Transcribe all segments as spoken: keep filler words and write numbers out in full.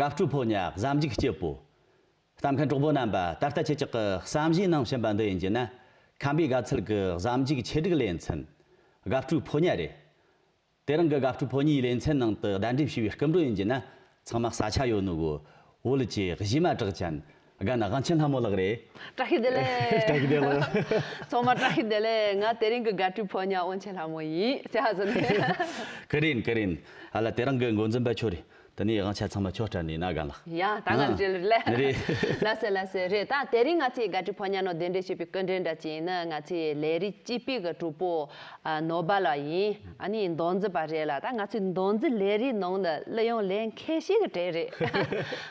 དགའ་སྤྲོའི་ཕོ་ཉ་གཟའ་མཇུག་སྐྱིད་པོ། ལྟ་མཁན་གྲོགས་པོ་རྣམ་པ། ད་ལྟ་ཁྱེད་ཅག་གི་བསམ་གཞིགས་གནང་བཞིན་པ་འདི་ཡིན་གྱི་ན། ཁམས་པའི་དགའ་ཚལ་གྱི་གཟའ་མཇུག་ཆེད་སྒྲིག་ལེ་ཚན། དགའ་སྤྲོའི་ཕོ་ཉ་རེད། དེ་རིང་གི་དགའ་སྤྲོའི་ཕོ་ཉའི་ལེ་ཚན་ནང་དུ་གདན་འདྲེན་ཞུས་པའི་སྐུ་མགྲོན་ཡིན་གྱི་ན། ཚང་མ་ས་ཆ་ཡོད་ནོ་གོ། བོད་ཀྱི་གཞས་མ་གྲགས་ཅན། རྒན་དབང་ཆེན་ལྷ་མོ་ལགས་རེད། བཀྲ་ཤིས་བདེ་ལེགས། བཀྲ་ཤིས་བདེ་ལེགས། ཚང་མ་བཀྲ་ཤིས་བདེ་ལེགས། ང་དེ་རིང་གི་དགའ་སྤྲོའི་ཕོ་ཉ་དབང་ཆེན་ལྷ་མོ་ཡིན་ཟེར་ཧ་ཟེར་ནས། ཀི་རིན་ཀི་རིན། ཨ་ལ་དེ་རིང་གི་འགོ་འཛིན་པ་ཁྱོད་རེད། དེ་ནས་དབང་ཆ་ཚང་མ་ཁྱོད་སྤྲད་ནས་ན། རྒན་ལགས། ཡ་ད་ང་ཨ་བྲེལ་ལ། རེད། ལ་སེ་ལ་སེ་རེད། ད་དེ་རིང་ང་ཚོའི་དགའ་སྤྲོའི་ཕོ་ཉ་ནང་གདན་འདྲེན་ཞུས་པའི་སྐུ་མགྲོན་འདྲ་ཅིག་ཡིན་ན། ང་ཚོའི་ལས་རིགས་སྤྱི་པའི་གི་གྲོགས་པོ་ཨ་ནོར་བུ་ལགས་ཡིན། ཨ་ནི་མདོ་འཛིན་པ་རེད་ལ། ད་ང་ཚོའི་མདོ་འཛིན་ལས་རིགས་ནང་ནས་གླུ་དབྱངས་ལེན་མཁན་ཞིག་གི་གྲས་རེད།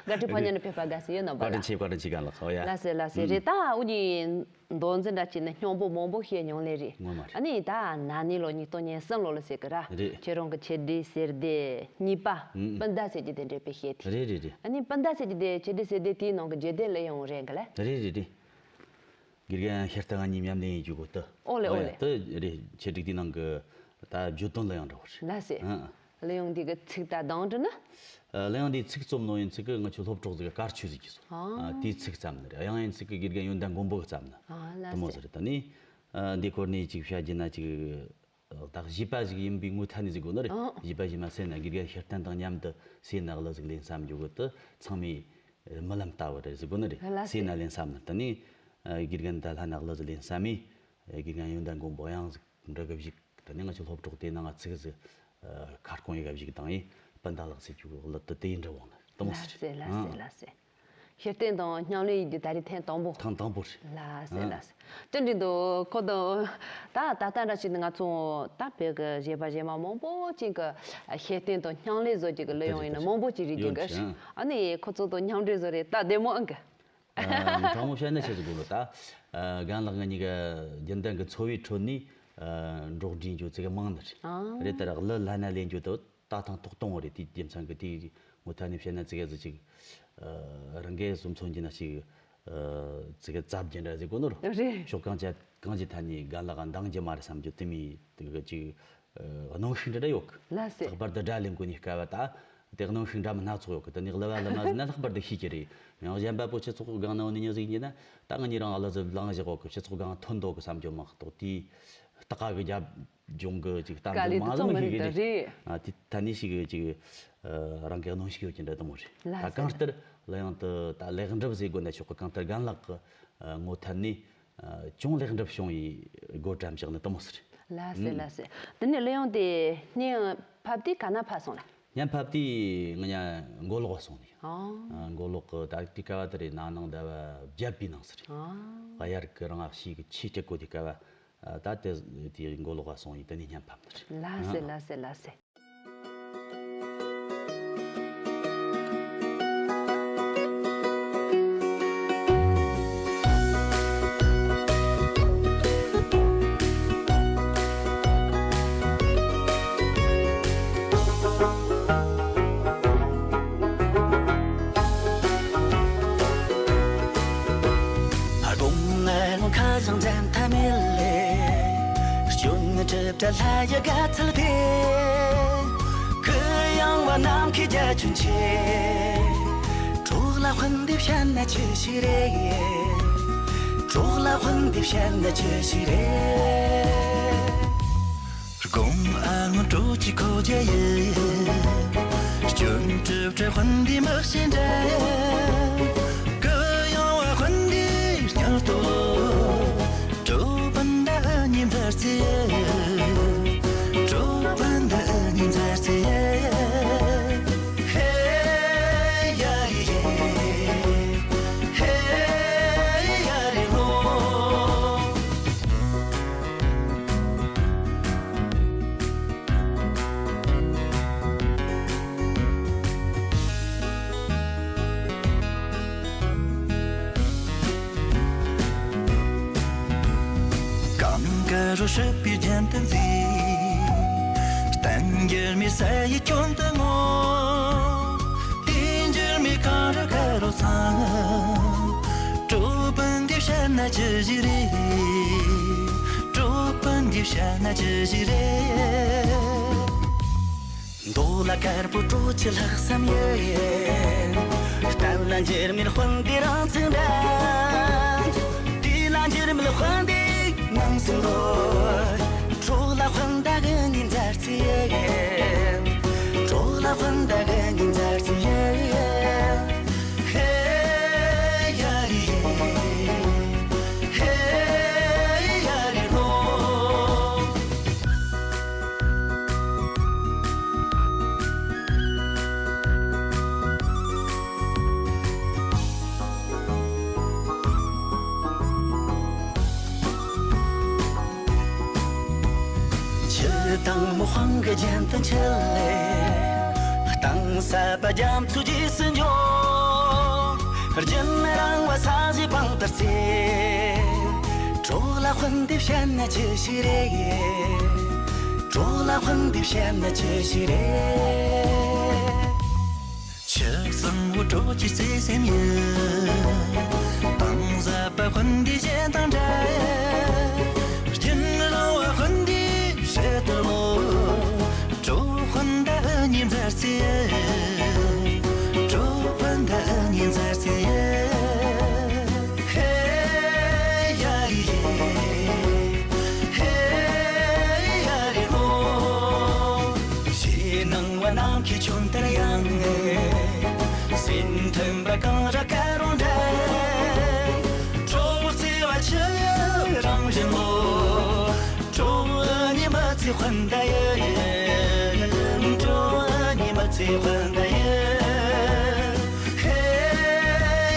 དགའ་སྤྲོའི་ཕོ་ཉ་ནང་ཕེབས་པར་དགའ་བསུ་ཡོད། ནོར་བུ་ལགས། བཀའ་དྲིན་ཆེ། བཀའ་དྲིན་ཆེ། རྒན་ལགས། ཨོ་ཡ། ལ་སེ་ལ་སེ། ཨུམ། རེད། ད་འུ་གཉིས་མདོ་འཛིན་འདྲ་བྱས་ནས་སྙན་པོ་མང་པོ་བཤད་མྱོང་ལེ་རེད། ངོ་མ་རེད། ཨ་ནི་ད་ན་ནིང་ལོ་ཉིས་སྟོང་ཉེར་གསུམ་ལོ་ལ་ཟེར་གི་ར། རེད། ཁྱེད་རང་གི་ཆེད་སྒྲིག་གསེར་ལྡན་གཉིས་པ་ཨུམ། སྤུན་ཟླ་ཟེར་གྱི་དེ་འདྲས་པའི་གཞས་དེ་རེད། རེད་རེད། ཨ་ནི་སྤུན་ཟླ་ཟེར་གྱི་དེ་ཆེད་སྒྲིག་གསེར་ལྡན་དེའི་ནང་གི་རྒྱུད་ལྡན་གླུ་དབྱངས་རེད་གི་ལེ། རེད་རེད་རེད། དགེ་རྒན་ཤེར་བསྟན་ང་གཉིས་མཉམ་ལེན་ཡིན་རྒྱུ་གོ་ཏི། ཨོ་ལེ་ཨོ་ལེ། ཨོ་ཡ། དེ་རེད། ཆེད་སྒྲིག་དེའི་ནང་གི་ད་བརྗོད་དོན་གླུ་དབྱངས་འདྲ་བོ་རེད། ལ་སེ། ཨ། གླུ་དབྱངས་འདི་གི་ཚིག་དང་གདངས་དྲི་ན། ཨ། གླུ་དབྱངས་འདིའི་ཚིག་རྩོམ་ནོ་ཡིན་ཚིག་གི་ང་ཆོ་སློབ་གྲོགས་ཟིག་གི་དཀར་ཆོས་ཟིག་གིས་སོ། ཨ། ཨ། དེའི་ཚིག་བརྩམས་ནི་རེད། དབྱངས་ཡིན་ཚིག་གི་དགེ་རྒན་ཡོན་ཏན་མགོན་པོ་གིས་བརྩམས་ནི། ཨ། ལ་དེ་མོ་སེ། ཟིག་རེད། ད་ནི། ཨ། འདི་སྐོར་ནས་ཅིག་བཤད་རྒྱུ་ན་ཅིག་ད་གཞས་པ་ཞིག་ཡིན་པའི་ངོས་ཐད་ནས་ཟིག་དགོས་ནི་རེད། ཨ། གཞས་པ་གཞས་མ་སེ་ན་དགེ་རྒན་ཤེར་བསྟན་དང་མཉམ་དུ་སེ་ན་གླུ་ཟིག་ལེན་བསམ་རྒྱུ་གི་དེ་ཚང་མས་རྨི་ལམ་ལྟ་བུ་རེད་ཟེར་དགོས་ནི་རེད། ལ་སེ། སེ་ན་ལེན་བསམ་ནི། ད་ནི། ཨ། དགེ་རྒན་ད་ལྷ་ན་གླུ་ཟིག་ལེན་བསམ་མི། ཨ། དགེ་རྒན་ཡོན་ཏན་མགོན་པོ་དབྱངས་ཟིག་འབྲི་གི་བཞུགས། ད་ནི་ང་ཚོ་སློབ་གྲོགས་དེ་ནང་ང་ཚིག་ཟིག་ཨ། ཁ་སྐོང་ཡི་ག་བཞུགས་དང་ཡིན་སྤུན་ཟླ་ལགས་ཟེར་རྒྱུ་གི་གླུ་དེ་དེ་ཡིན་འདྲ་བོ་ནི་དེ་མོ་ཟིག་རེད། ལ་སེ་ལ་སེ་ལ་སེ། ཤེར་བསྟན་དང་མཉམ་ལེན་ཡིན་རྒྱུ་ད་རེས་ཐེངས་དང་པོ། ཐེངས་དང་པོ་རེད། ལ་སེ་ལ་སེ། ཅི་འདྲ་འདུག་ཁོ་དང་། ད་ད་ལྟ་འདྲ་བྱས་ན་ང་ཚོ་ད་བོད་ཀྱི་གཞས་པ་གཞས་མ་མང་པོ་ཅིག་གི་ཤེར་བསྟན་དང་མཉམ་ལེན་བཟོ་རྒྱུ་གི་གླུ་དབྱངས་ཡིན་ན་མང་པོ་ཅིག་རེད་ཀྱི་གི། ཡོད་ཀྱི། ཨ་ནི་ཁོ་ཚོ་དང་མཉམ་འབྲེལ་བཟོ་རེད། ད་བདེ་མོ་ཨང་གི། ཨ། དྲང་མོ་བཤད་ན་ཆི་ཟིག་དགོས་ལོ་ད། ཨ། རྒན་ལགས་ང་གཉིས་ཀ་རྒྱུན་ལྡན་གྱི་འཚོ་བའི་ཁྲོད་ནས། ཨ། འགྲོགས་འདྲིས་འགྱོ་ཚིག་གི་མང་ནི་རེད། ཨ། རེད། ད་རག་གླུ་ལྷན་ན་ལེན་རྒྱུ་དེ་ད་ཐེངས་ཐོག་དང་པོ་རེད། དེའི་རྒྱུ་མཚན་གྱིས་དེའི་ངོ་ཐད་ནས་བཤད་ན་ཙི་གེ་ཟིག་ཅིག་ཨ། རང་གིས་སོ་མཚོན་གྱི་ན་ཅིག་ཨ། ཙི་གེ་རྩ་བརྒྱད་འདྲ་ཟིག་དགོས་ནོ་རུ། རེད། ཕྱོགས་གང་ཅི་གང་ཅི་ཐད་ནས་རྒན་ལགས་འདང་རྒྱུ་མ་རེད་བསམ་རྒྱུ་དེ་མོ་དེ་གི་ཅིག་ཨ། གནོན་ཤུགས་འདྲ་འདྲ་ཡོད་གི། ལགས་སེ། ལྷག་པར་དུ་སྒྲ་ལེན་གོ་ནི་སྐབས་ད་དེ་གནོན་ཤུགས་འདྲ་མི་སྣ་ཚོགས་ཡོད་གི། དེ་ནི་གླུ་བ་གླུ་མ་ཟིག་ན་ལྷག་པར་དུ་ཤེས་ཀྱི་རེད། ཡང་གཞན་པ་པོ་སྤྱི་ཚོགས་སྒང་ན་འོ་ནི་ཉོ་ཟིག་ཡིན་ན་ད་ང་གཉིས་རང་གླུ་ཟིག་བླངས་བཞག་གོ་གི། སྤྱི་ཚོགས་སྒང་ཐོན་འདུག་གི་བསམ་རྒྱུ་མ་གཏོགས་དེ་སྟག་གི་རྒྱབ་ལྗོངས་གི་ཅིག་ལྟ་ག་འདུག་ལས་མང་ཟིག་མི་ཤེས་གི་རེད། རེད། ཨ། དེ་ཐད་ནས་ཤེས་གི་ཅིག་ཨ། རང་གི་གནོན་ཤུགས་ཡོད་ཀྱི་འདྲ་དེ་མོ་རེད། ལགས་ད་སེ། གང་ལྟར་གླུ་དབྱངས་དེ་ད་ལེགས་འགྲུབ་ཟེར་དགོས་ན་ཆོག་གི། གང་ལྟར་རྒན་ལགས་ཀྱི་ངོ་ཐད་ནས། ཨ། ཅུང་ལེགས་འགྲུབ་བྱུང་བའི་སྒོ་དྲན་བཞག་ནི་དེ་མོ་ཟིག་རེད། ལགས་སེ། ཨུམ། ལགས་སེ། དེ་ནས་གླུ་དབྱངས་དེ་སྙན་ཕབ་དུས་ག་ན་ཕབ་སོང་ལ། སྙན་ཕབ་དུས་ང་གཉིས་མགོ་ལོག་ག་སོང་ནི། ཨ། ཨ། མགོ་ལོག་གི་ད་དེ་སྐབས་དེ་རེད། ན་ནིང་ཟླ་བ་བརྒྱད་པའི་ནང་ཟིག་རེད། ཨ། དབྱར་གི་རང་ཤེས་གི་ཆེས་སྐྱིད་གོ་དེ་སྐབས། ཨ། ད་དེ་དེ་མགོ་ལོག་ག་སོང་ཡིན། དེ་ནས་སྙན་ཕབ་ནི་རེད། ལགས་སེ། ཨ། ལགས་སེ། ལགས་སེ། སྒོ་ང་རང་ཁ་བྱང་འཛིན་ཐ་མེད་ལས། སྐྱོན་གྲིབ་བྲལ་ལྷ་ཡི་དགའ་ཚལ་དེ། གུ་ཡངས་པ་ནམ་མཁའི་རྒྱ་ཁྱོན་ཆེ། གྲོགས་ལ་དཔོན་འདི་བཤད་ན་ཅི་ཞིག་རེད། གྲོགས་ལ་དཔོན་འདི་བཤད་ན་ཅི་ཞིག་རེད། སྒོ་ང་རང་སྤྲོ་སྐྱིད་ཁོག་རྒྱ་ཡིན། སྐྱོན་གྲིབ་བྲལ་དཔོན་འདི་མི་ཤེས་འདྲ། གུ་ཡངས་པ་དཔོན་འདི་སྙིང་སྟོབས། གྲོགས་སྤུན་ཟླ་གཉིས་མཛའ་བརྩེ། གྲོགས་སྤུན་ཟླ་གཉིས་མཛའ་བརྩེ། ཧེ་ཡ་རི་ཧེ། ཧེ་ཡ་རི་ཧོ། གངས་དཀར་རུ་སྲིད་པའི་རྒྱན་དུ་མཛེས། བསྟན་འགྱུར་མའི་ས་ཡི་སྐྱོན་དུ་ངོ་། དུས་འགྱུར་མའི་གངས་རི་དཀར་རོ་ཚང་། གྲོགས་སྤུན་འདི་བཤད་ན་ཅི་ཞིག་རེད། གྲོགས་སྤུན་འདི་བཤད་ན་ཅི་ཞིག་རེད། མདོ་ལ་དཀར་པོ་སྤྲོ་ཆུ་ལྷག་བསམ་ཡོད། གཏན་ལ་འགྱུར་མེད་དཔལ་ལྡན་རང་ཚུགས་འདྲ། དུས་ལ་འགྱུར་མེད་དཔལ་ལྡན་ནང་སེམས་ལོ། གྲོགས་ལ་དཔལ་ལྡན་གི་ཉིན་མཚར་ཚེ་ཡོད། གྲོགས་ལ་དཔལ་ལྡན་གི་ཉིན་མཚར་ཚེ་ཡོད། ཧེ་ཡ་རི་ཧེ། ཧེ་ཡ་རི་ལོ། ཆུ་དྭངས་མོ་དཔང་གི་རྒྱན་དུ་འཁྱིལ་ལེ། གཏིང་ཟབ་པ་རྒྱ་མཚོའི་རྗེས་སུ་འཇོག་རྒྱུན་རིང་བ་ས་གཞི་པང་དུ་རྩེ། གྲོགས་ལ་དཔོན་འདེབས་བཤད་ན་ཅི་ཞིག་རེད། གྲོགས་ལ་དཔོན་འདེབས་བཤད་ན་ཅི་ཞིག་རེད། ཆུ་གཙང་བོ་གྲོགས་ཀྱི་བརྩེ་སེམས་ཡིན། གཏིང་ཟབ་པ་དཔོན་འདེབས་གཞན་དང་འདྲ། རྒྱུན་རིང་བ་དཔོན་འདེབས་བཤད་དུ་ལོ། གྲོགས་དཔོན་ད་ཉིན་མཚར་ཚེ། གྲོགས་དཔོན་ད་ཉིན་མཚར་ཚེ། ཧེ་ཡ་རི་ཧེ། ཧེ་ཡ་རི་ཧོ། ཞེད་སྣང་བ་ནམ་མཁའི་ཁྱོན་ལྟར་ཡངས། སེམས་མཐུན་པ་གངས་རི་སྐར་རོ་འདྲ། གྲོགས་བརྩེ་བ་ཆུ་རང་བཞིན་ལོ། གྲོགས་ཉི་མ་ཚེ་དཔོན་ད་ཡོད། གྲོགས་ཉི་མ་ཚེ་དཔོན་ད་ཡོད། ཧེ་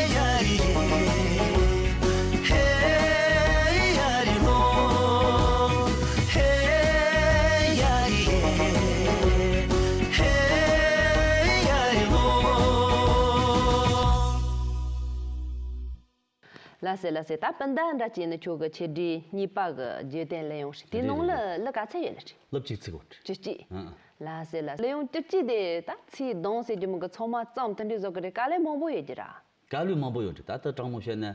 ཡ་རི་ཧེ། ཧེ་ཡ་རི་ལོ། ཧེ་ཡ་རི་ཧེ། ཧེ་ཡ་རི་ལོ། ལགས་སེ་ལགས་སེ། ད་སྤུན་ཟླ་འདྲ་བྱས་ནས་ཁྱོད་ཀྱི་ཆེད་སྒྲིག་གཉིས་པ་གི་བརྗོད་དོན་ལེན་ཡོང་ཞིག་དེའི་ནང་ལ་རེད་རེད། གླུ་ག་ཚད་ཡོད་ལ་རེད། གླུ་བཅུ་གཅིག་གོ། བཅུ་གཅིག་ཨང་། ལགས་སེ་ལགས་སེ། གླུ་ཡང་བཅུ་གཅིག་དེ་ད་ཚེ་གདོང་ཟེར་རྒྱུ་མི་གི་ཚང་མ་རྩོམ་དེ་འདྲའི་བཟོ་གི་རེད། དཀའ་ལས་མང་པོ་ཡོད་ཀྱི་ར། དཀའ་ལས་མང་པོ་ཡོད་རེད། ད་ལྟ་དྲང་མོ་བཤད་ན། ཨ།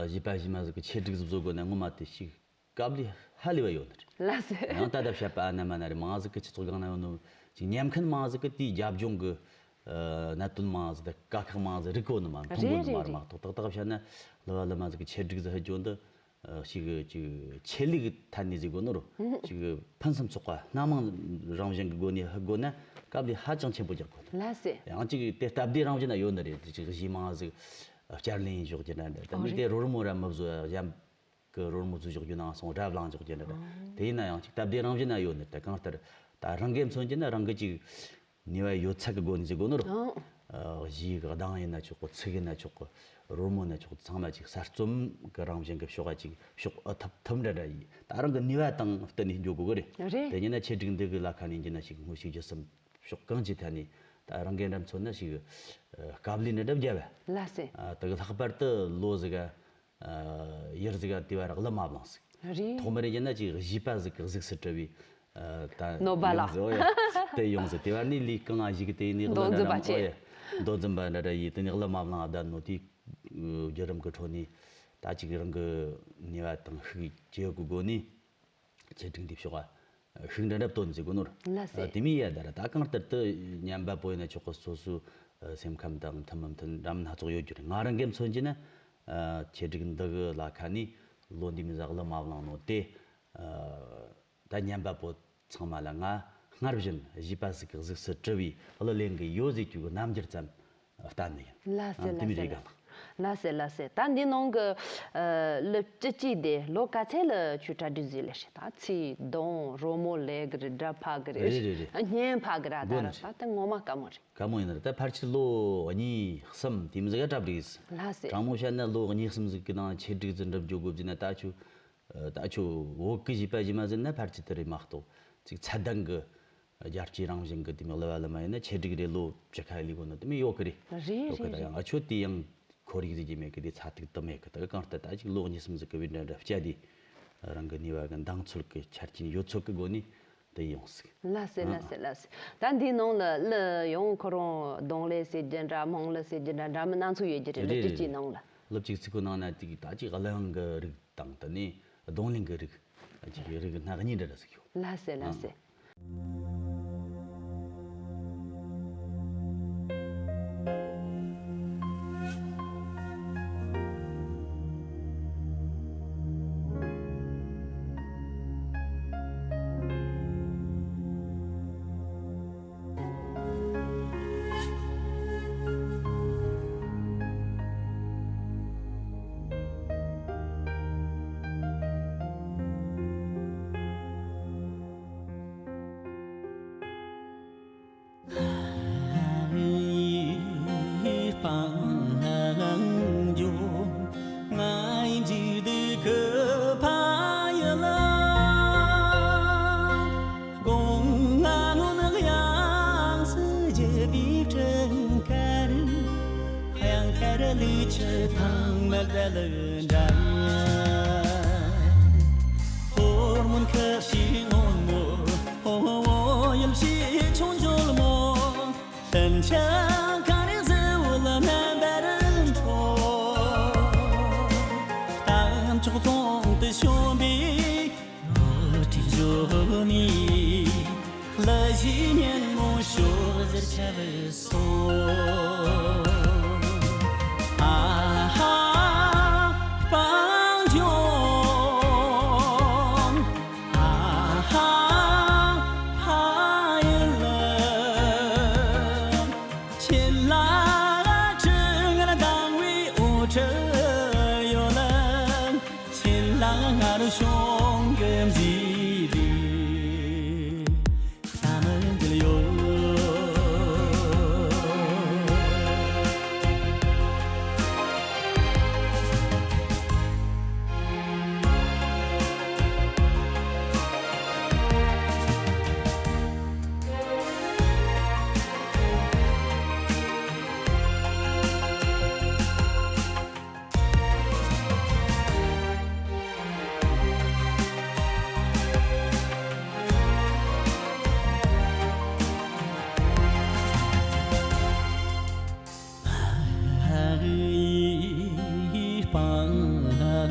གཞས་པ་གཞས་མ་ཟིག་གི་ཆེད་སྒྲིག་ཟིག་བཟོ་དགོས་ན་ངོ་མ་དེ་ཞིག་དཀའ་ལས་ཧ་ལས་པ་ཡོད་ནི་རེད། ལགས་སེ། ཡང་ད་ལྟ་བཤད་པ་ཨ་ན་མ་ན་རེད། མང་ཟིག་གི་སྤྱི་ཚོགས་སྒང་ན་ཡོད་ནོ་ཅིག་ཉན་མཁན་མང་ཟིག་གི་དེའི་རྒྱབ་ལྗོངས་གི་ཨ། གནད་དོན་མང་ཟིག་དང་དཀའ་ཁག་མང་ཟིག་རིག་གོ་ནི་མ་མཐོང་གོ་ནི་མ་རེད་མ་གཏོགས། ཏག་ཏག་བཤད་ན་གླུ་བ་གླུ་མ་ཟིག་གི་ཆེད་སྒྲིག་ཟིག་ཧ་ཅོ་འདི་ཨ། ཞིག་ཅིག་ཆེད་ལས་ཀྱི་ཐད་ནས་ཟིག་དགོས་ནོ་རུ་ཅིག་ཕུན་སུམ་ཚོགས་པ་སྣ་མང་རང་བཞིན་གྱི་སྒོ་ནས་ཧ་གོ་ན་དཀའ་ལས་ཧ་ཅང་ཆེན་པོ་རྒྱག་དགོས་ནི། ལགས་སེ། ཡང་ཅིག་དེ་སྟབས་བདེ་རང་བཞིན་ན་ཡོད་ནི་རེད། ཅིག་གཞས་མང་ཟིག་བསྐྱར་ལེན་འཇོག་རྒྱུ་འདྲ་འདྲ། ད་ཨ་མི་རེད། དེ་རོལ་མོ་ར་མི་བཟོ་ཡ་གཞན་གི་རོལ་མོ་བཟོ་འཇོག་རྒྱུ་ནང་སོང་སྒྲ་བླངས་འཇོག་རྒྱུ་འདྲ་འདྲ། ཨང་། དེ་ཡིན་ན་ཡང་ཅིག་སྟབས་བདེ་རང་བཞིན་ན་ཡོད་ནི། ད་གང་ལྟར་ད་རང་གིས་མཚོན་གྱི་ན་རང་གི་ཅིག་ནུས་པ་ཡོད་ཚད་ཀྱི་སྒོ་ནས་ཟེར་དགོས་ནོ་རུ། ཨང་། ཨ། གཞས་གི་གདངས་ཡིན་ན་ཆོག་གི། ཚིག་ཡིན་ན་ཆོག་གི། རོལ་མོ་ཡིན་ན་ཆོག་གི། ཚང་མ་ཅིག་གསར་རྩོམ་གི་རང་བཞིན་གི་ཕྱོགས་ཀ་ཅིག་ཕྱོགས་ཨ་ཐུབ་ཐུབ་འདྲ་འདྲ་ཡིན། ད་རང་གི་ནུས་པ་དང་བསྟུན་ནས་འགྱོ་དགོས་གི་རེད། རེད། དེ་ཡིན་ན་ཆེད་སྒྲིག་འདི་གི་ལ་ཁ་ནས་ཡིན་གྱི་ན་ཞིག་དངོས་ཤུགས་བརྒྱུད་གསུམ་ཕྱོགས་གང་ཅིའི་ཐད་ནས་ད་རང་གི་འདྲ་མཚོན་ན་ཞིག་ཨ། དཀའ་ལས་འདྲ་འདྲ་བརྒྱབ་བས། ལགས་སེ། ཨ། དེ་གི་ལྷག་པར་དུ་ལོ་ཟིག་ག་ཨ། ཡུལ་ཟིག་ག་དེ་བ་རག་གླུ་མ་བླངས་ཟིག་རེད། ཐོག་མར་ཡིན་ན་ཅིག་གཞས་པ་ཟིག་གི་གཟུགས་སུ་གྲུབ་པའི་ཨ། ད་གནོད་པ་ལ་ཡོང་ཟིག་འོ་ཡ། དེ་ཡོང་ཟིག་དེ་བ་ནི་ལས་གང་ང་ཞིག་གི་དེ་ནི་གླུ་མདོ་འཛིན་པ་འདྲ་འདྲ་ཆེ། འོ་ཡ། མདོ་འཛིན་པ་འདྲ་འདྲ་ཡིས་དེ་ནི་གླུ་མ་བླངས་བསྡད་ནོ་དེའི་བརྒྱུད་རིམ་གི་ཁྲོད་ནས་ད་ཅིག་རང་གི་ནུས་པ་དང་ཤུགས་ཇེ་ཡོད་གི་སྒོ་ནས། ཆེད་སྒྲིག་འདི་ཕྱོགས་ཨ། ཤུགས་འདྲ་འདྲ་བཏོན་ཟེར་གོ་ནོར། ལགས་སེ། དེ་མིན་ཡ་ད་ར་ད་གང་ལྟར་དུ་ཉན་པ་པོ་ཡིན་ན་ཆོག་གི། སོ་སོའི་སེམས་ཁམས་དང་མཐུན་མི་མཐུན་འདྲ་མིན་སྣ་ཚོགས་ཡོད་རྒྱུ་རེད། ང་རང་གིས་མཚོན་གྱི་ན་ཆེད་སྒྲིག་འདི་གི་ལ་ཁ་ནས་ལོ་འདི་མི་ཟ་གླུ་མ་བླངས་ནོ་དེ། ད་ཉན་པ་པོ་ཚང་མ་ལ་ང་སྔར་བཞིན་གཞས་པ་ཟིག་གི་གཟུགས་སུ་གྲུབ་པའི་གླུ་ལེན་གི་ཡོད་ཟེར་རྒྱུ་གི་རྣམ་འགྱུར་ཙམ། ལྟ་ནི་ཡིན། ལགས་སེ། ཨ། དེ་ལགས་མི་སེ། རེད་ག། ལགས་སེ། ལགས་སེ། ད་འདི་ནང་གི་ཨ། གླུ་བཅུ་གཅིག་དེ་ལོ་ག་ཚད་ལ་ཁྱོད་གྲ་སྒྲིག་ཟིག་ལས་ཤི། ད་ཚིག་གདངས་རོལ་མོ་ལས་གི་རེད། སྒྲ་ཕབ་གི་རེད། རེད་རེད་རེད། ཨ། སྙན་ཕབ་གི་ར། ད་དགོས་ར་ནི་ད་རེད། ད་ངོ་མ་དཀའ་མོ་རེད། དཀའ་མོ་ཡིན་ན་རེད། ད་ཕལ་ཆེར་ལོ་གཉིས་གསུམ་དེ་མི་ཟིག་ག་གྲ་སྒྲིག་ཟིག་ལགས་སེ། དྲང་མོ་བཤད་ན་ལོ་གཉིས་གསུམ་ཟིག་གི་ནང་ཆེད་སྒྲིག་ཟིག་འགྲུབ་འཇོག་དགོས་ཟེར་ན་ད་ཆུ། ད་ཆུ་བོད་གི་གཞས་པ་གཞས་མ་ཟེར་ན་ཕལ་ཆེར་དེ་རེད་མ་གཏོགས་ཅིག་ཚད་ལྡན་གི་རྒྱལ་སྤྱིའི་རང་བཞིན་གི་དེ་མོ་གླུ་བ་གླུ་མ་ཡིན་ན་ཆེད་སྒྲིག་རེ་ལོ་བཅུ་ཁ་ལས་གོ་ནོ་དེ་མོ་ཡོད་གི་རེད། རེད་ཡོད་གི། རེད་ད་རེད། ཡང་ཨ་ཆོ་དེ་ཡང་ཁོར་ཡུག་ཟིག་གི་མེད་གི། དེ་ཚ་ཐིག་དུ་མེད་གི། ད་གང་ལྟར་ད་ཅིག་ལོ་གཉིས་གསུམ་ཟིག་གི་བའི་འདྲ་འདྲ་བཅད་དེ་རང་གི་ནུས་པ་གི་འདང་ཚུལ་གི་ཆ་རྐྱེན་ཡོད་ཚོད་གི་སྒོ་ནས་དེ་ཡོང་སྲིད། ལགས་སེ། ཨ། ལགས་སེ། ལགས་སེ། ད་འདིའི་ནང་ལ་གླུ་ཡང་ཁོ་རང་གདོང་ལེན་ཟེར་རྒྱུ་འདྲ་མང་གླུ་ཟེར་རྒྱུ་འདྲ་འདྲ་མིན་སྣ་ཚོགས་ཡོད་རྒྱུ་རེད། རེད་གླུ་རེད་གཅིག་གི་རེད། ནང་ལ། གླུ་གཅིག་ཚིག་གི་ནང་ན་དེ་ད་ཅིག་གླུ་དབྱངས་གི་རིགས་དང་དེ་ནས་གདོང་ལེན་གི་རིགས། ཅིག་གི་རིགས་སྣ་གཉིས་འདྲ་འདྲ་ཟིག་ཡོད། ལགས་སེ། ལགས་སེ། ཨང་། འཇོ། ང་ཡི་འཇིགས་སྡུག་གི་ཕ་ཡུལ་ལ། དགུང་ང་ལོ་ནི་དབྱངས་སུ་བརྗིད་པའི་སྤྲིན་དཀར། དབྱངས་དཀར་ལུས་ཆུ་ཐང་མི་བྲལ་འདྲ། ཧོར་མོན་ཁ་བྱེའུ་སྔོན་མོ། ཨོ་ཡུལ་བྱེའུ་ཆུང་འཇོལ་མོ། སྤུན་ཆ་གང་རེ་གཟི་འོད་རྣམ་པར་འཕྲོ། རྟ་མཆོག་གདོང་དུ་ཞོན་པའི་བློ་གྲོས་འཇོ་ནས། གླུ་གཞས་སྙན་མོ་ཕྱོགས་བཞིར་ཁྱབ་སོང་། ཨ་ཧ་སྤང་ལྗོངས། ཨ་ཧ་ཕ་ཡུལ། ཁྱེད་ལ་དྲི་ངན་དང་བའི་འོ་ཁྲི་ཡོད་ལ། ཁྱེད་ལ་ངར་གཞུང་གི་མཛེས་སྡུག་གཏམ་འདི་ཡོད། སྤང་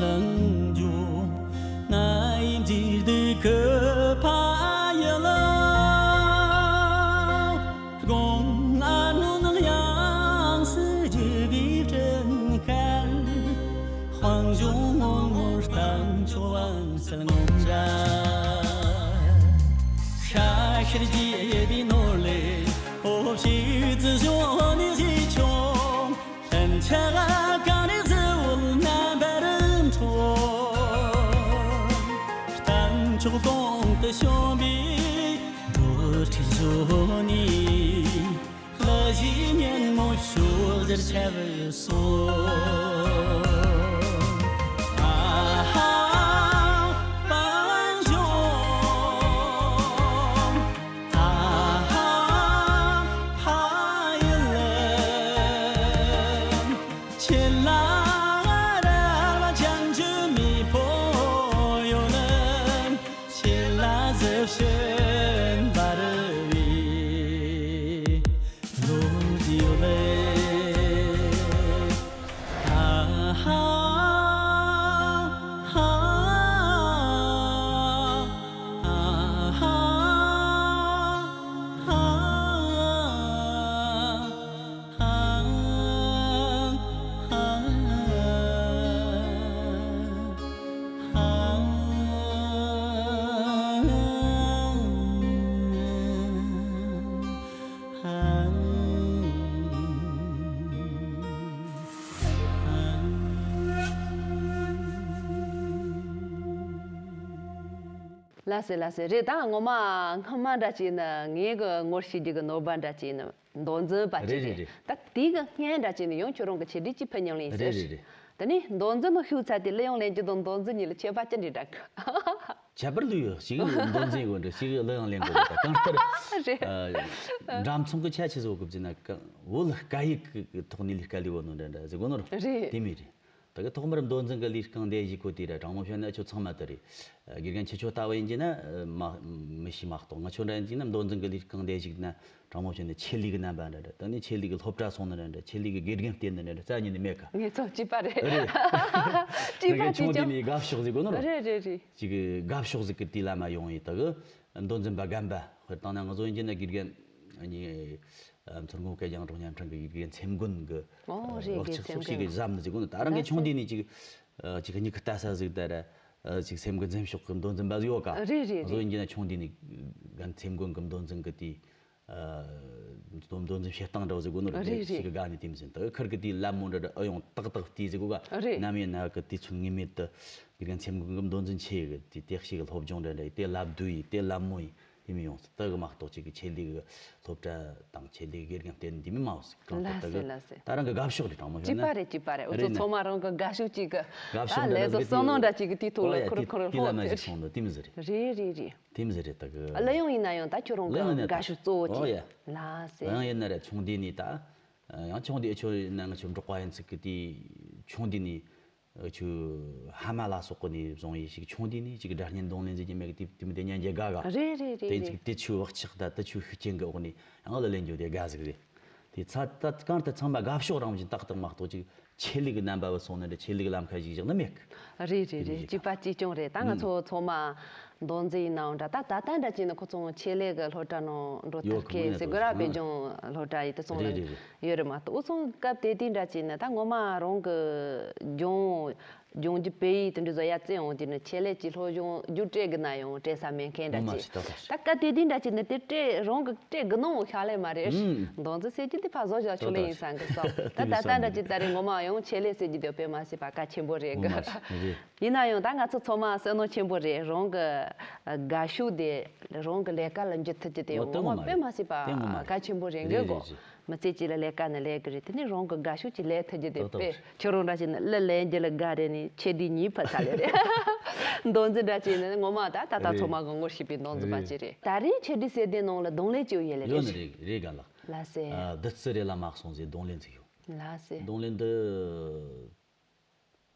ལྗོངས། ང་ཡི་འཇིགས་སྡུག་གི་ཕ་ཡུལ། དགུང་ང་ལོ་ནི་དབྱངས་སུ་བརྗིད་པའི་སྤྲིན་དཀར། དཔལ་འབྱོར་ངོ་ངོར་རྟ་མཆོག་བང་སོ་ངོ་འདྲ། ཤ་ཤེད་རྒྱས་པའི་ནོར་ལས་ཨོ་བྱེའུ་བཙུན་གཞོན་ནུའི་གཟི་ཆུང་། སྤུན་ཆ་གང་རེ་གཟི་འོད་རྣམ་པར་འཕྲོ། རྟ་མཆོག་གདོང་དུ་ཞོན་པའི་བློ་གྲོས་འཇོ་ནས། གླུ་གཞས་སྙན་མོ་ཕྱོགས་བཞིར་ཁྱབ་སོང་། ཨ་ཧ་སྤང་ལྗོངས། ཨ་ཧ་ཕ་ཡུལ། ཁྱེད་ལ་ར་བ་བྱང་ཆུབ་མེས་པོ་ཡོད་ལ། ཁྱེད་ལ་གཟི་བྱིན་འབར་བའི་བློ་གྲོས་ཡོད་ལ། ཨ་ཧ་ཧ་ཨ་ཧ་ཧ། ལགས་སེ་ལགས་སེ། རེད། ད་ངོ་མ་སྔ་མ་འདྲ་ཅིག་ནི་ངའི་གི་ངོ་ཤེས་རྒྱུ་གི་ནོར་བ་འདྲ་ཅིག་ནི། མདོ་འཛིན་པ་ཅིག་རེད། རེད་རེད། ད་དེའི་གི་སྔན་འདྲ་ཅིག་ནི་ཡང་ཁྱོད་རང་གི་ཆེད་དུ་ཅིག་ཕུལ་མྱོང་ལེན་ཟེར། རེད་རེད་རེད། ད་ནི་མདོ་འཛིན་མི་ཤུགས་ཚ་དེ་གླུ་དབྱངས་ལེན་རྒྱུ་དང་མདོ་འཛིན་གཉིས་ལ་ཁྱད་པར་ཅི་འདྲ་འདྲ་གི། ཁྱད་པར་ལོས་ཡོད། ཞིག་མདོ་འཛིན་དགོས་འདྲ། ཞིག་གླུ་དབྱངས་ལེན་དགོས་འདྲ། གང་ལྟར་རེད། ཨ། འདྲ་མཚུངས་གི་ཆ་ཆེ་བཟོ་གི་བརྩིས་ན་གང་བོད་སྐད་ཡིག་གི་ཐོག་ནས་ལས་ཀ་ལས་བོ་ནོ་འདྲ་འདྲ་ཟེར་གོ་ནོ་རེད། རེད། དེ་མོ་རེད། ད་གི་ཐོག་མར་མདོ་འཛིན་གྱི་ལས་རྐང་འདི་ཞིག་གོ་དེ་ར་དྲང་མོ་བཤད་ན་ཁྱོད་ཚང་མ་དེ་རེད། དགེ་རྒན་ཁྱེད་ཆོ་ལྟ་བུ་ཡིན་གྱི་ན་མ་མི་ཤེས་མ་གཏོགས། ང་ཆོ་འདྲ་ཡིན་གྱི་ན་མདོ་འཛིན་གྱི་ལས་རྐང་འདི་ཞིག་ན་དྲང་མོ་བཤད་ན་ཆེད་ལས་ཀྱི་རྣམ་པ་འདྲ་འདྲ། ད་ནི་ཆེད་ལས་ཀྱི་སློབ་གྲྭ་སོང་ན་འདྲ་འདྲ། ཆེད་ལས་ཀྱི་དགེ་རྒན་བསྟེན་ན་འདྲ་འདྲ། རྩ་ཉིད་ནས་མེད་ཀ། ངེད་ཚོ་གཅིག་པ་རེད། རེད། ད་གི་ཆུང་དུས་ནས་དགའ་ཕྱོགས་ཟིག་གོ་ནོ་རེད། རེད་རེད་རེད། ཅིག་དགའ་ཕྱོགས་ཟིག་གི་དུས་ལ་མ་ཡོང་ཡི། ད་གི་མདོ་འཛིན་པ་རྒན་པ་དཔེར་བཏང་ན་ང་ཚོ་ཡིན་གྱི་ན་དགེ་རྒན་ཨ་ནི་མཚོ་སྔོན་སྐད་རྒྱང་སྒྲོག་བརྙན་འཕྲིན་གྱི་དགེ་རྒན་སེམས་མགོན་གྱི་ཨོ་རེད། བག་ཆགས་སོགས་ཤིག་གི་བཞག་ནི་ཟིག་གོ་ནི། ད་རང་གི་ཆུང་དུས་ནས་ཅིག་ཨ་ཅིག་མྱིག་གི་ལྟ་ས་ཟིག་ད་ར་ཨ་ཅིག་སེམས་གི་འཛིན་ཕྱོགས་གི་མདོ་འཛིན་པ་ཟིག་ཡོད་ཀ། རེད་རེད་ང་ཚོ་རེད། ཡིན་གྱི་ན་ཆུང་དུས་ནས་རྒན་སེམས་མགོན་གྱི་མདོ་འཛིན་གི་དེ་ཨ་མདོ་མདོ་འཛིན་བྱེད་སྟངས་འདྲ་བོ་ཟིག་གོ་ནི་རེད། རེད་ཞིག་གི་དགའ་ནས་དེ་མི་ཟིན། ད་ཁིར་གི་དེ་ལད་མོ་འདྲ་འདྲ་ཨ་ཡོང་ཏག་ཏག་དེ་ཟིག་གོ་ཀ། རེད། ནམ་ཡིན་ན་གི་དུས་ཚོད་ངེས་མེད་དུ་དགེ་རྒན་སེམས་མགོན་གྱི་མདོ་འཛིན་ཆེ་གི་དེ་དེ་ཞིག་གི་སློབ་སྦྱོང་འདྲ་འདྲ་ཡི་དེ་ལབ་བསྡུ་ཡི་དེ་ལད་མོ་ཡི། དེ་མི་ཡོང་ཟིག། དེ་གི་མ་གཏོགས་ཅིག་གི་ཆེད་ལས་གི་སློབ་གྲྭ་དང་ཆེད་ལས་གི་དགེ་རྒན་བསྟེན་དེ་མི་མ་ཡོང་ཟིག། གང་ལྟར་ལགས་དེ་སེ་གི་ལགས་སེ། ད་རང་གི་དགའ་ཕྱོགས་རེད། དྲང་མོ་བཤད་ན་ཅིག་པ་རེད། ཅིག་པ་རེད། འུ་རེད་ཚོ་ན་ཚང་མ་རང་གི་དགའ་ཕྱོགས་ཅིག་གི། དགའ་ཕྱོགས་ད་འདྲ་ལས་དོ་རེད་བསམ་ཟིག། མནོ་འདྲ་ཅིག་གི་དེའི་ཐོག་ལ་ཨོ་ཡ་ཁུར་དེ་ཁུར་དེ་ལ་ལྷོད་མ་དེ་ཞིག་སོང་ནོ་དེ་མི་ཟིག་རེད། རེད་རེད་རེད། དེ་མི་ཟིག་རེད། ད་གི་གླུ་དབྱངས་ཡིན་ན་ཡང་ད་ཁྱོད་རང་གི་གླུ་དབྱངས་ཡིན་ན་དགའ་ད་ཕྱོགས་གཙོ་བོ་ཨོ་ཅིག་ཡ། ལགས་སེ། གླུ་དབྱངས་ཡིན་ན་ར་ཆུང་དུས་ནས་ད། ཡང་ཆུང་དུས་ཨ་ཆོ་ཡིན་ན་ང་ཆོ་འབྲོག་པ་ཡིན་ཚིག་གི་དེ་ཆུང་དུས་ནས། ཨ་ཆུ་ཧ་མ་ལ་སོགས་ཀྱི་ནས་བཟུང་ཡིན་ཞིག་ཆུང་དུས་ནས་ཅིག་སྒྲ་སྙན་རྡུང་ལེན་ཟེར་གྱི་མེད་གི་དེ་དེ་མི་དེ་ཉན་རྒྱུ་དགའ་ག་རེད་རེད་དེ་རེད་ཅིག་རེད། དེ་ཆུ་བག་ཆགས་ད་དེ་ཆུ་ཤུགས་རྐྱེན་གི་འོག་ནས་ཡང་གླུ་ལེན་རྒྱུ་དེ་དགའ་ཟིག་རེད། དེ་ཚ་ད་གང་ལྟར་ཚང་མ་དགའ་ཕྱོགས་རང་བཞིན་ཏག་ཏག་མ་གཏོགས་ཅིག་ཆེད་ལས་གི་རྣམ་པ་བུད་སོང་ན་འདྲ་ཆེད་ལས་གི་ལམ་ཁ་ཞིག་བཞག་ན་མེད་གི་རེད་རེད་རེད། གཅིག་པ་གཅིག་རྐྱང་རེད། ད་ང་ཚོ་ཚང་མ་མདོ་འཛིན་ཡིན་ནའང་འདྲ། ད་ད་ལྟ་འདྲ་བྱས་ན་ཁོ་ཚོ་ཆེད་ལས་གི་སློབ་གྲྭ་ནང་འགྲོ་ཐུབ་མཁན་ཟེར་དགོས་ར། དཔེ་སྦྱོང་སློབ་གྲྭ་ཡིན་དུ་སོང་ལ་རེད་རེད་རེད། ཡོད་རེད་མ་གཏོགས་འུ་ཚོ་སྐབས་དེ་དུས་འདྲ་བྱས་ན་ད་ངོ་མ་རང་གི་སྦྱོང་སྦྱོང་རྒྱུ་དཔེ་ཡིག་དེ་འདྲ་བཟོ་ཡ་བཙལ་འོང་དུས་ནི་ཆེད་ལས་ཀྱི་སློབ་སྦྱོང་རྒྱུ་སྤྲད་གི་ན་ཡང་སྤྲད་ས་མེད་མཁན་འདྲ་ངོ་མ་བྱས། ཞིག་ཏག་ཏག་ཞིག་ད་སྐབས་དེ་དུས་འདྲ་བྱས་ན་དེ་སྤྲད་རང་གི་སྤྲད་གི་ནོ་ཤ་ལས་མ་རེད། ཨུམ། མདོ་འཛིན་ཟེར་རྒྱུ་དེ་ཕ་བཟོ་བཞག་ཆུ་ལེ་ཡིན་ས་གི་སོ། ད་ད་ལྟ་འདྲ་བྱས་ད་རེས་ངོ་མ་ཡང་ཆེད་ལས་ཟེར་རྒྱུ་དེ་དཔེ་མ་སྲིད་པ་གལ་ཆེན་པོ་རེད་གི་ངོ་མ་ཞིག་རེད། ཡིན་ན་ཡང་ད་ང་ཚོ་ཚང་མ་བསོད་ནམས་ཆེན་པོ་རེད། རང་གི་དགའ་ཤོས་དེ་རང་གི་ལས་ཀ་ལ་འཇུག་ཐུབ་རྒྱུ་དེ་ཡང་ངོ་མ་དཔེ་མ་སྲིད་པ་གལ་ཆེན་པོ་རེད་གི་གོ། མི་ཚེ་གཅིག་ལ་ལས་ཀ་ནི་ལས་གི་རེད། དེ་ནི་རང་གི་དགའ་ཤོས་ཅིག་ལས་ཐུབ་རྒྱུ་དེ་དཔེ་ཁྱོད་རང་འདྲ་བྱས་ནི་གླུ་ལེན་རྒྱུ་ལ་དགའ་རེད་ནི་ཆེ་དུས་གཉིད་ཕ་ཚ་ལེ་རེད། མདོ་འཛིན་འདྲ་བྱས་ནི་ངོ་མ་ད་ད་ལྟ་ཚང་མ་གི་ངོ་ཤེས་པའི་མདོ་འཛིན་པ་ཅིག་རེད། ད་རེས་ཆེ་དུས་སེ་དེ་ནང་ལ་རྡུང་ལེན་ཅིག་ཡོད་ལེ་རེད། ཡོད་ནི་རེད་རེད་ག་ལ། ལགས་སེ། བདུད་རྩི་རེད་ལ་མ་སོང་ཟེར་རྡུང་ལེན་ཅིག་ཡོད། ལགས་སེ། རྡུང་ལེན་འདི།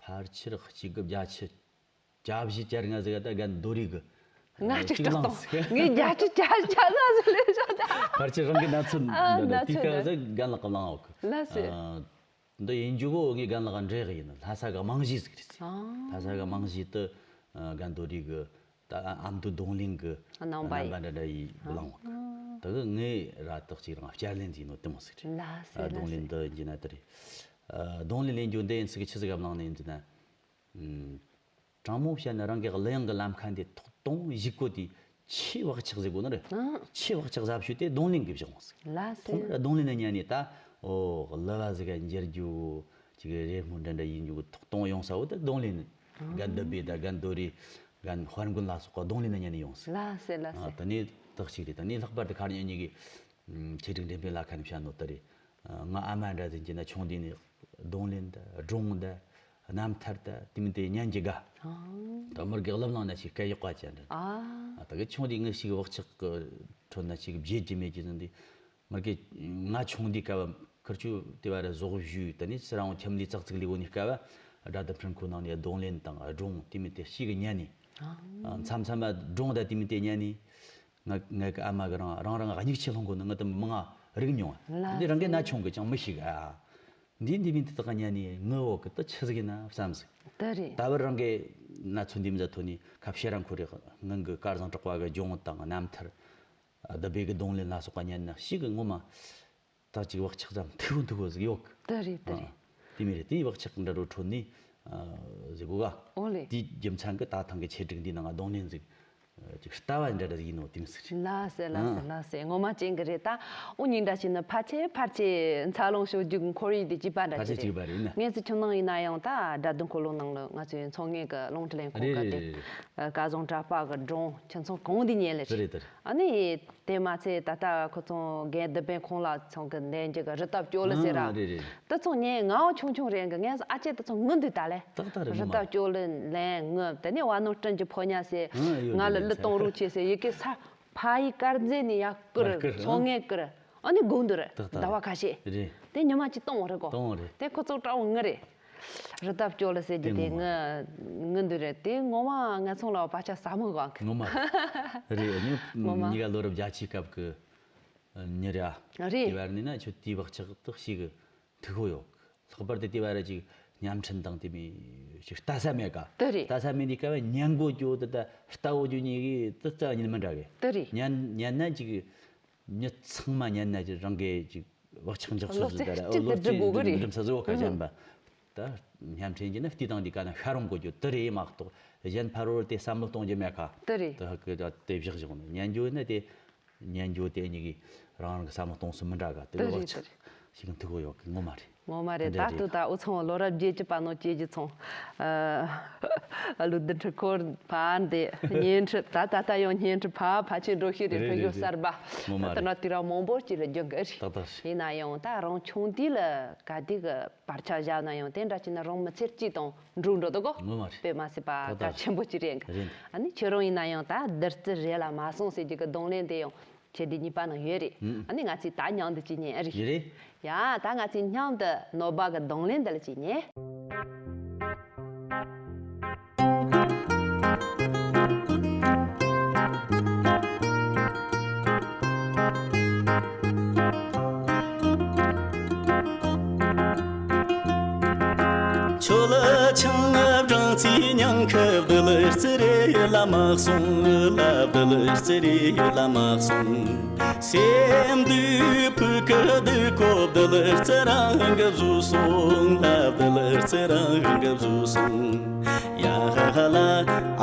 ཕལ་ཆེར་གཅིག་དགུ་བརྒྱད་ཅུ་གྱ་བཞི་གྱ་ལྔ་ཟིག་ད་རྒན་རྡོ་རིག་གི་ང་གཅིག་གཅིག་བཏང་། ངས་བརྒྱད་ཅུ་གྱ་གྱ་ལྔ་ཟིག་ལས་བྱ་ད། ཕལ་ཆེར་རང་གི་ན་ཚོད་ཨ་འདི་ན་དུས་ཚོད་སྐབས་ནི་ཟིག་རྒན་ལགས་ཀྱི་བླངས་འོག་གི་ལགས་སེ། ཨ། འདི་ཡིན་རྒྱུ་གོ་ངས་རྒན་ལགས་འདྲེ་གི་ཡིན་ལྷ་ས་གི་རྨང་གཞི་ཟིག་རེད། ཨ། ལྷ་ས་གི་རྨང་གཞི་དུ་ཨ་རྒན་རྡོ་རིག་གི་ད་ཨ་མདོ་རྡུང་ལེན་གི་རྣམ་པ་རྣམ་པ་ཡིན་འདྲ་འདྲ་ཡིས་བླངས་འོག་གི་ཨ། དེ་གི་ངས་ར་དག་ཅིག་རང་བསྐྱར་ལེན་ཟིག་ནོ་དེ་མོ་ཟིག་རེད། ལགས་སེ་ཨ་ལགས་རྡུང་ལེན་སེ། འདི་ཡིན་རྒྱུ་ན་དེ་རེད། ཨ། རྡུང་ལེན་ལེན་རྒྱུ་འདི་ཡིན་ཟིག་གི་ཆི་ཟིག་ག་བླངས་ནས་ཡིན་རྒྱུ་ན། ཨུམ། དྲང་མོ་བཤད་ན་རང་གི་གླུ་དབྱངས་ཀྱི་ལམ་ཁ་འདི་ཐོག་དང་གཞུག་གུ་དེ་ཆེས་བག་ཆགས་ཟེར་དགོས་ནི་རེད། ཨང་། ཆེས་བག་ཆགས་ཟབ་ཤོས་དེ་རྡུང་ལེན་གྱི་བཞག་འོང་ཟིག། ལགས་སེ། ཐོག་མར་རྡུང་ལེན་ནས་ཉན་ནས་ད་ཨོ་གླུ་བ་ཟིག་ག་འགྱུར་རྒྱུ་ཅིག་རེད་སྨོ་འདྲ་འདྲ་ཡིན་རྒྱུ་གི་ཐོག་དང་ཡོང་ས་བོ་དེ་རྡུང་ལེན། ཨང་། རྒན་བདུད་བྷེ་དང་རྒན་རྡོ་རི་རྒན་དཔལ་མགོན་ལ་སོགས་པ་རྡུང་ལེན་ནས་ཉན་ནས་ཡོང་ཟིག། ལགས་སེ་ལགས་སེ། ཨ་དེ་ནས་དག་ཅིག་རེད། དེ་ནས་ལྷག་པར་དུ་ཁ་ཉིན་གཉིས་ཀྱི། ཆེ་དྲུག་འགྲེམས་སྤེལ་ལ་ཁ་ནས་བཤད་ནོ་ད་རེད། ང་ཨ་མ་འདྲ་ཟིན་གྱི་ན་ཆུང་དུས་ནས་རྡུང་ལེན་ད་སྒྲུང་ད་རྣམ་ཐར་ད་དེ་མིན་དེ་ཉན་གྱི་དགའ། ཨང་། ད་མོར་གི་གླུ་བླངས་ན་ཞིག་སྐད་གཡོག་པ་ཅན་རེད། ཨ། ད་གི་ཆུང་དུས་ངི་ཞིག་བག་ཆགས་གི་ཁྲོད་ན་ཞིག་བརྗེད་ཀྱི་མེད་ཀྱི་ཟིན་དུས་མོར་གི་ང་ཆུང་དུས་སྐབས་ཁིར་ཆུ་དེ་བ་ར་ཟོག་བཞུས་ད་ནི་སི་རང་ཁྱིམ་ལས་ཙག་ཙིག་ལས་འོ་ནི་སྐབས་སྒྲ་དང་འཕྲིན་ཁུ་ནང་ནས་རྡུང་ལེན་དང་སྒྲུང་དེ་མིན་དེ་ཞིག་ཉན་ནི། ཨང་། མཚམས་མཚམས་སྒྲུང་ད་དེ་མིན་དེ་ཉན་ནི། ང་ངའི་ཨ་མ་གི་རང་རང་རང་སྙིགས་ཆེ་ལྷུང་གོ་ནི་ང་དུ་མི་ང་རིག་མྱོང་། ལགས་འདི་རང་གི་སོ། ན་ཆུང་གི་ཅང་མི་ཤེས་ག་འདི་འདི་མིན་དེ་དག་ཉན་ནི་ངི་འོག་གི་དུ་ཆི་ཟིག་ཡིན་ན་བསམ་ཟིག། དེ་རེད། ད་བར་རང་གི་ན་ཚོད་འདི་མི་ཟ་ཐོ་ནི་ཁ་བཤད་རང་ཁོ་རེ་ངང་གི་དཀར་བཟང་གྲགས་པ་གི་ལྗོངས་དང་རྣམ་ཐར་བདུད་བྷེ་གི་རྡུང་ལེན་ལ་སོགས་པ་ཉན་ན་ཤི་གི་ངོ་མ། ད་ཅིག་བག་ཆགས་ཙམ་མཐུག་མཐུག་པོ་ཟིག་ཡོད་གི། དེ་རེད་དེ་རེད། དེ་མི་རེད་དེའི་བག་ཆགས་འདྲ་རོ་ཁྲོད་ནས་ཟིག་གོ་ག་ཨོ་ལེ། དེའི་རྒྱུ་མཚན་གི་ད་ཐང་གི་ཆེ་དྲུག་འདི་ནང་རྡུང་ལེན་ཟིག་ཅིག་ལྟ་བ་འདྲ་འདྲ་ཟིག་ཡིན་ནོ་དེ་མི་ཟིག་རེད། ལགས་སེ་ལགས་སེ་ཨ། ལགས་སེ་ངོ་མ་ཅན་གི་རེད། ད་འུ་གཉིས་འདྲ་བྱས་ན་ཕལ་ཆེར་ཕལ་ཆེར་འཚར་ལོངས་ཕྱོགས་རྒྱུག་འཁོར་ཡིག་དེ་གཅིག་པ་འདྲ་ཕལ་ཆེར་ཅིག་གཅིག་པ་རེད་ཡིན་ན། ངས་ཚོ་ཁྱིམ་ནང་ཡིན་ན་ཡང་ད་སྒྲ་དོན་འཁོར་ལོ་ནང་ལ་ང་ཚོའི་ཚོང་ངེས་གི་རླུང་འཕྲིན་ལས་ཁང་གི་དེ་སྐལ་བཟང་གྲགས་པ་གི་སྒྲུང་ཁྱིམ་ཚང་གང་དེ་ཉན་ལེ་རེད། རེད་དེ་རེད། ཨ་ནི། དེ་མ་ཚད་ད་ལྟ་ཁོ་ཚོ་རྒན་བདུད་བྷེ་ཁོང་ལ་ཚང་གི་ནད་འཇིགས་རི་ལྟ་སྐྱོ་ལི་ཟེར་ར། ཨ་རེད་རེད། དེ་ཚོ་ངས་ངའོ་ཆུང་ཆུང་རེད་གི་ངས་ཨ་ཅེ་དེ་ཚོ་ངུ་འདུག་ད་ལེ། ཏག་ཏག་རེད། རི་ངོ་མ་ལྟ་སྐྱོ་ལི་ལན་ངུ་དེ་ནས་བ་ནོ་སྤྲིན་གྱི་ཕོ་ཉ་ཟེར། ཨ་ཡོད་ང་ལ་རེད་གླུ་རེད་གཏོང་རོགས་བྱེད་ཟེར་ཡི་གེ་ས་ཕ་ཡི་དཀར་མཛེས་ནས་ཡར་བསྐུར། ཡར་བསྐུར་ཚོང་ངེས་བསྐུར། ཨ་ནི་དགོངས་འདུག་རེད། ཏག་ཏག་ཟླ་བ་རེད། ཁ་ཤས། རེད། དེ་ཉི་མ་གཅིག་གཏོང་བ་རེད་གོ། གཏོང་བ་རེད། དེ་ཁོ་ཚོ་དྲག་པོ་ངུ་རེད། རི་ལྟ་སྐྱོ་ལི་ཟེར་རྒྱུ་དེ་ངུ་ངུ་འདུག་རེད། དེ་ངོ་མ་ང་ཚོ་ལ་བག་ཆགས་ཟབ་མོ་གང་གི་ངོ་མ་རེད། ངོ་མ་གཉིས་ཀ་ལོ་རབས་བརྒྱད་ཅུའི་སྐབས་ཀྱི་མྱི་རེད་ཨ། རེད། དེ་བར་ནས་ན་ཁྱོད་དེའི་བག་ཆགས་དག་ཞིག་གི་མཐུག་པོ་ཡོད། ལྷག་པར་དུ་དེ་བར་ཅིག་བརྙན་འཕྲིན་དང་དེ་མི་ཞིག་ལྟ་ས་མེད་ཀ་དེ་རེད། ལྟ་ས་མེད་དུས་སྐབས་ཉན་གོ་རྒྱུ་དེ་ད་ལྟ་བོ་རྒྱུ་གཉིས་ཀྱི་དེ་རྩ་བ་ཉིད་མི་འདྲ་གི་དེ་རེད། ཉན་ཉན་ན་ཅིག་མྱི་ཚང་མ་ཉན་ན་ཅིག་རང་གི་ཅིག་བག་ཆགས་འཇགས་སོ་ཟིག་ད་ར་ཨོ་ལོ་ཅིག་འགྲིམ་ས་ཟིག་འོ་ཁ་གཞན་པ། ད་བརྙན་འཕྲིན་གྱི་ནི་བལྟས་དང་འདི་ག་ན་ཤ་རུང་གོ་རྒྱུ་དེ་རེད་མ་གཏོགས་གཞན་ཕ་རོལ་དེ་བསམ་བློ་གཏོང་རྒྱུ་མེད་ཁ། དེ་རེད། དེ་ཧ་གི་ད་དེ་བཞག་བཞག་ནི་ཉན་རྒྱུ་ནི་དེ་ཉན་རྒྱུ་དེ་གཉིས་ཀྱི་རང་རང་གི་བསམ་བློ་གཏོང་སྲོལ་མི་འདྲ་ག་དེ་དེ་བག་རེད་ཆགས་དེ་རེད། ཞིག་མཐུག་གོ་ཡོད་གི་ངོ་མ་རེད། ངོ་མ་རེད། འདྲ་ད་རེད། ལྟོས་ད་འུ་ཚང་ལོ་རབས་བརྒྱད་ཅུ་པ་ནང་སྐྱེས་ཀྱི་ཚང་། ཨ་ལུ་བདུན་ཁྲི་འཁོར་ཕར་འདི་བརྙན་འཕྲིན་ད་ད་ལྟ་ཡང་བརྙན་འཕྲིན་ཕར་ཕར་ཕྱིན་འགྲོ་ཤེས་རེད། རེད། ཕྲུ་གུ་རེད། གསར་པ། ངོ་མ་ད་རེད། ལྟ་ན་དུས་རབས་མང་པོ་ཅིག་ལ་རྒྱུན་གི་རེད། ཏག་ཏག་རེད། ཡིན་ན་ཡང་ད་རང་ཆུང་དུས་ལ་ག་དུས་གི་བར་ཆ་བཞག་ན་ཡང་དེ་འདྲ་བྱས་ན་རང་མི་ཚེ་གཅིག་དང་འགྲོ་འགྲོ་འདུག་གོ། ངོ་མ་རེད། དཔེ་མ་སྲིད་པ་ད་ད་གལ་ཆེན་པོ་ཅིག་རེད། རེད། ཨ་ནི་ཁྱོད་རང་ཡིན་ན་ཡང་ད་བདུད་རྩི་རེད་ལ་མ་སོང་ཟེར་རྒྱུ་གི་རྡུང་ལེན་དེ་ཡང་ཁྱེད་འདི་གཉིས་པ་ནང་ཡོད་རེད། ཨུ། ཨ་ནི་ང་ཚོས་ད་མཉམ་དུ་ཅིག་ཉན་ཨ་རེད། ཡིན་རེད། ཡ་ད་ང་ཚོས་མཉམ་དུ་ནོར་བུ་གི་རྡུང་ལེན་འདི་ལ་ཅིག་ཉན། ཁྱོད་ལ་ཆང་བྲང་ཚིག་ཉང་ཁབ་བདུད་རྩི་རེད་ལ་མ་སོང་། ལ་བདུད་རྩི་རེད་ལ་མ་སོང་། སེམས་སྡུག་ཕུག་གི་སྡུག་གོ་བདུད་རྩི་རང་གི་བཟོས་སོང་། ལ་བདུད་རྩི་རང་གི་བཟོས་སོང་། ཡ་ཧ་ཧ་ལ་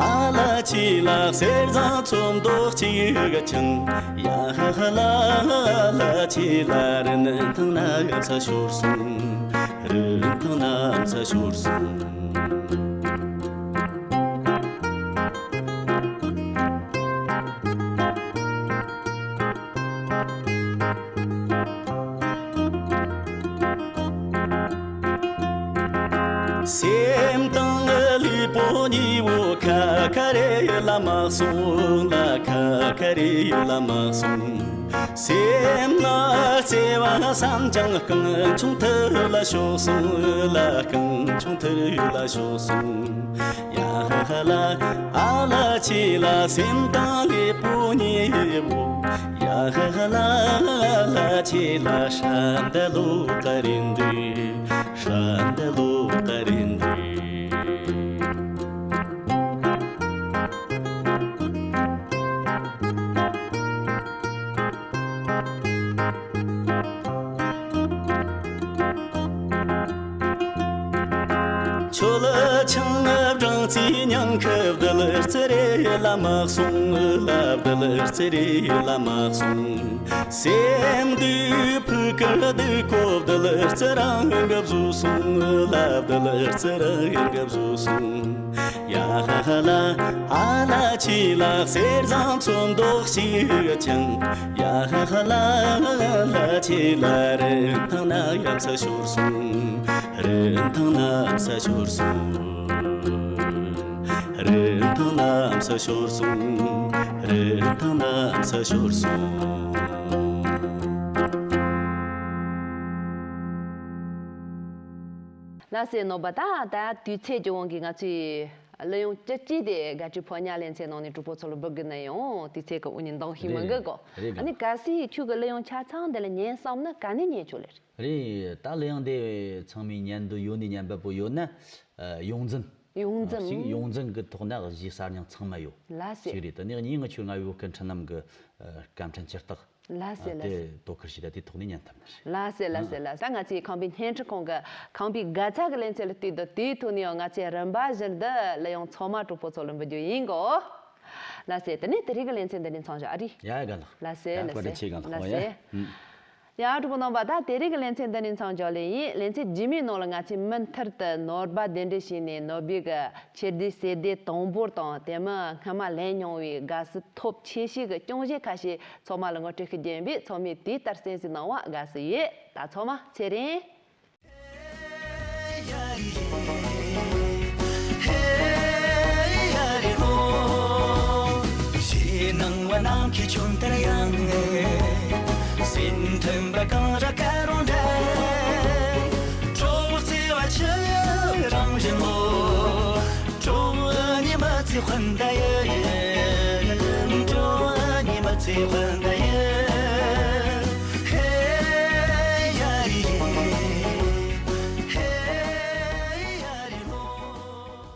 ཨ་ལ་ཆི་ལ་གསེར་ཟངས་ཚོམ་མདོག་གཅིག་གི་ཆང་། ཡ་ཧ་ཧ་ལ་ཨ་ལ་ཆི་ལ་རིན་ཐང་ན་ག་ཚ་ཤོར་སོང་། རིན་ཐང་ན་ཚ་ཤོར་སོང་། སེམས་དང་ལུས་པོ་གཉིས་པོ་ཁ་ཁ་རེ་ལ་མ་སོང་། ལ་ཁ་ཁ་རེ་ལ་མ་སོང་། སེམས་ལ་བརྩེ་བ་བསམ་ཀྱང་རྐང་ཆུང་ཐུར་ལ་ཤོར་སོང་། ལ་རྐང་ཆུང་ཐུར་ལ་ཤོར་སོང་། ཡ་ཧ་ཧ་ལ་ཨ་ལ་ཆི་ལ་སེམས་དང་ལུས་པོ་གཉིས་པོ། ཡ་ཧ་ཧ་ལ་ཨ་ལ་ཆི་ལ་ཧྲ་འདི་ལོ་ཀ་རིན་འདི། ཧྲ་འདི་ལོ་ཀ་རིན་འདི། ཁྱོད་ལ་ཆང་བྲང་ཚིག་ཉང་ཁབ་བདུད་རྩི་རེད་ལ་མ་སོང་། ལ་བདུད་རྩི་རེད་ལ་མ་སོང་། སེམས་སྡུག་ཕུག་གི་སྡུག་གོ་བདུད་རྩི་རང་གི་བཟོས་སོང་། ལ་བདུད་རྩི་རང་གི་བཟོས་སོང་། ཡ་ཧ་ཧ་ལ་ཨ་ལ་ཆི་ལ་གསེར་ཟངས་ཚོམ་མདོག་གཅིག་གི་ཆང་། ཡ་ཧ་ཧ་ལ་ཨ་ལ་ཆི་ལ་རིན་ཐང་ན་ཡམ་ས་ཤོར་སོང་། རིན་ཐང་ན་ཡམ་ས་ཤོར་སོང་། རིན་ཐང་ན་ཡམ་ས་ཤོར་སོང་། རིན་ཐང་ན་ཡམ་ས་ཤོར་སོང་། ལགས་སེ། ནོར་བུ་ད་ད་དུས་ཚོད་ཀྱི་དབང་གིས་ང་ཚོས་གླུ་དབྱངས་བཅུ་གཅིག་དེ་དགའ་སྤྲོའི་ཕོ་ཉ་ལེ་ཚན་ནང་ནས་གྲོགས་པོ་ཚོ་ལ་འབུལ་དགོས་ན་ཡང་དུས་ཚོད་ཀྱི་དབང་གིས་འདང་ཤེས་མི་འདུག་གོ། རེད་རེད། ཨ་ནི་གལ་སྲིད་ཁྱོད་ཀྱིས་གླུ་དབྱངས་ཆ་ཚང་འདི་ལ་ཉན་བསམ་ན་ག་ནས་ཉན་ཆོག་ལེ་རེད། རེད། ད་གླུ་དབྱངས་འདི་ཚང་མས་ཉན་འདོད་ཡོད་ནི་ཉན་འདོད་པོ་ཡོད་ན། ཨ། ཡོངས་འཛིན། ཡོངས་འཛིན། ཞིག་ཡོངས་འཛིན་གྱི་ཐོག་ན་གཞས་གསར་རྙིང་ཚང་མ་ཡོད། ལགས་སེ། ཞིག་རེད། དེ་ནས་གཉིས་ང་ཆོའི་རྔ་བའི་བོད་ཀྱི་འཕྲིན་ལམ་གྱི་ཨ། སྐད་འཕྲིན་ཇུས་གཏོགས། ལགས་སེ། ཨ། ལགས་སེ། དེ་དོ་ཁུར་བྱས་ཏེ་དེ་ཐོག་ནས་ཉན་ཐུབ་ནི་རེད། ལགས་སེ། ལགས་སེ། ཨ། ལགས་སེ། ད་ང་ཚོའི་ཁམས་པའི་བརྙན་འཕྲིན་ཁང་གི་ཁམས་པའི་དགའ་ཚལ་གྱི་ལེ་ཚན་ལ་བལྟས་དུས་དེའི་ཐོག་ནས་ཡང་ང་ཚོས་རིམ་པ་བཞིན་དུ་གླུ་དབྱངས་ཚང་མ་གྲོགས་པོ་ཚོ་ལ་འབུལ་རྒྱུ་ཡིན་གོ། ལགས་སེ། དེ་ནས་དེ་རིང་གི་ལེ་ཚན་འདི་ནས་མཚམས་བཞག་ཨ་རེད། ཡ་ཡ། དགའ་ལགས། ལགས་སེ། ཡ། ལགས་བཀའ་དྲིན་ཆེ། དགའ་ལགས། ལགས་ཡ། སེ། ཨུ། ཡ། གྲོགས་པོ་རྣམ་པ། ད་དེ་རིང་གི་ལེ་ཚན་འདི་ནས་མཚམས་འཇོག་ལེ་ཡིན། ལེ་ཚན་རྗེས་མའི་ནང་ལ་ང་ཚོས་མུ་མཐུད་དུ་ནོར་བུ་གདན་འདྲེན་བྱས་ནས་ནོར་བུའི་གི་ཆེད་དུ་གསེར་སྡེ་དང་པོ་དང་དེ་མིན་སྔ་མ་ལེན་མྱོང་བའི་དགའ་བསུ་ཐོབ་ཆེ་ཤོས་ཀྱི་རྐྱང་གཞས་ཁ་ཤས་ཚང་མ་ལ་ངོ་སྤྲོད་ཤིག་རྒྱབ་པས། ཚང་མས་དེ་ལྟར་གསན་གཟིགས་གནང་བ་དགའ་བསུ་ཡོད། ད་ཚང་མ་ཚེ་རིང་།